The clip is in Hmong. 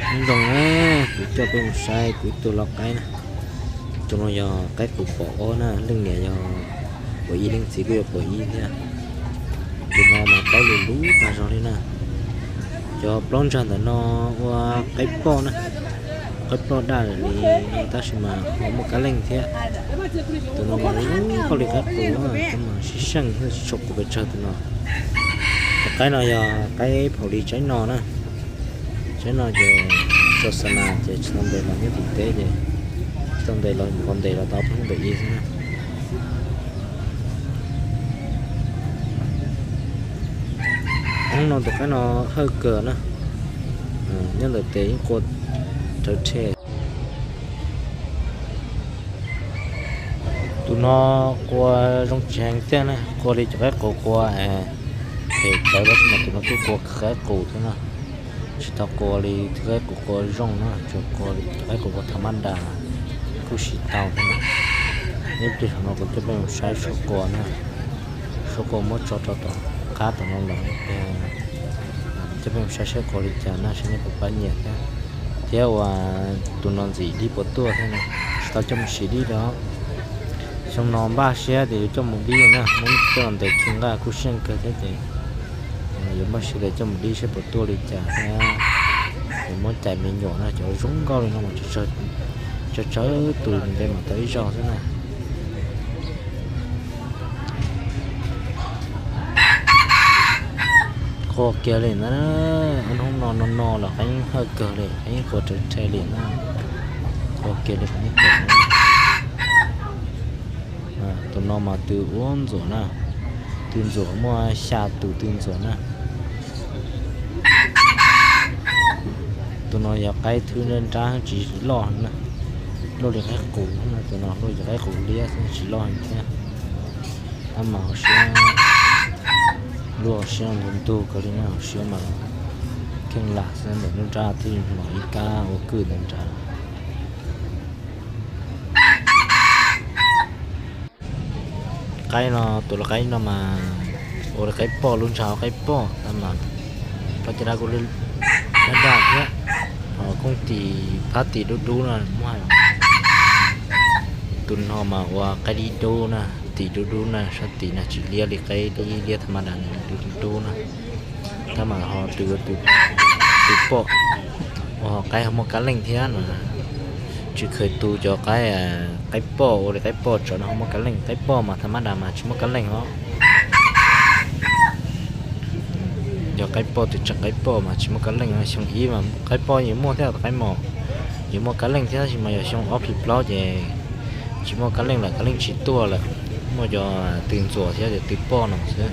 Nyob zoo na, kuv coj peb mus saib kuv ib tug lau qaib na. Tus no yog qaib qus pom ob na, leej niam yog pom ib, leej txiv kuj yog pom ib thiab. Tus no mas plaub lus lub tag zog li na. Cov plaub ntsag ntawm no ua qaib poj na, qaib poj daj li no tab sis mas ho muaj kab leej thiab. Tus no mas zoo nkauj li qaib qus, tab mas sib seej, tsis tshua qus pes tsawg tus no. Cov qaib no yog qaib phaum li tsaib no na. Tsaib no ces tso xa nas ces tsis tau ntes los nyob tim teb ces tsis tau ntes los nqos ntes los tau pheej ntawm i xwb na. Hnub no tus qaib no hawj kawg na, nyob ntawm tes yeej qua rawv rhe. Tus no qua zoo tsis heev tiag na, qua li cov qaib qus qua phem tawv tab sis mas tus no kuj qua qaib qus thiab na. Tsis tau qua li thwj qaib qus qua zoo na, tsuas qua li cov qaib qus qua tham mab das kuj siv tau thiab na. Nyob pliag saum no kuv coj peb mus saib suab qua na, suab qua muab tso rau tom qab tom no lawm. Coj peb mus saib saib qua li cas na, saib nej puas pab nyiam thiab. Thiab uas tus no ntxim dib puas tuaj thiab na, tsis tau coj mus siv dib li. Xyoo no npaj siab tias yuav coj mus dib na, muab coj ntes khi nqaj kuj sij hawm kawg thiab ces yuav npaj siab tias coj mus dib saib puas tuaj li cas thiab. Yuav muab cais me nyuam na, cov zoo nkauj li no mas tsawg tsawg tus nte mam tau ib zaug xwb na. Qua kiag li na, hnub no no no los qaib yeej hawj kawg li, qaib yeej qua rawv rhe li na. Qua kiag li qhov nej pom. Tus no mas tw ua ntxuam na, tw ntxuam muaj xya tus tw ntxuam na. Tus no yog qaib thwb nrab nrab tsis loj na, luaj li qaib qus, tus no luaj li qaib qus liab xwb tsis loj heev thiab. Tab mas hauv siab, luaj hauv siab ntug ntug kawg li na, hauv siab mas kheej lam xwb, ntawm nruab nrab twb los ib kab ua kwj ntawm nrad. Qaib no, tus lau qaib no mas ua li qaib poj, lub ntsag ua qaib poj tab mas pab caj dab kuj daj daj thiab, ho koob tis phab tis dub dub no muaj hais. Tus no mas ua qaib dib dub na, tis dub dub na, sab tis na tsis liab li qaib dib liab tham ma das, dub dub na. Tab mas ho tw, tw poj, ua ho qaib ho muaj kab leej thiab no. Tsis kheev tu cov qaib, qaib poj, ua li qaib poj tsawv no ho muaj kab leej, qaib poj mas tham ma das mas tsis muaj kab leej os. Yog qaib poj tus tseem qaib poj mas tsis muaj kab leej, xyoo ib mas qaib poj yuav muaj thiab, qaib mos yuav muaj kab leej thiab, tab sis mas yog xyoo ob plig plaub ces tsis muaj kab leej lawm, kab leej tsis tuaj lawm. Muaj cov tw ntxuam thiab cov tw poj no xwb.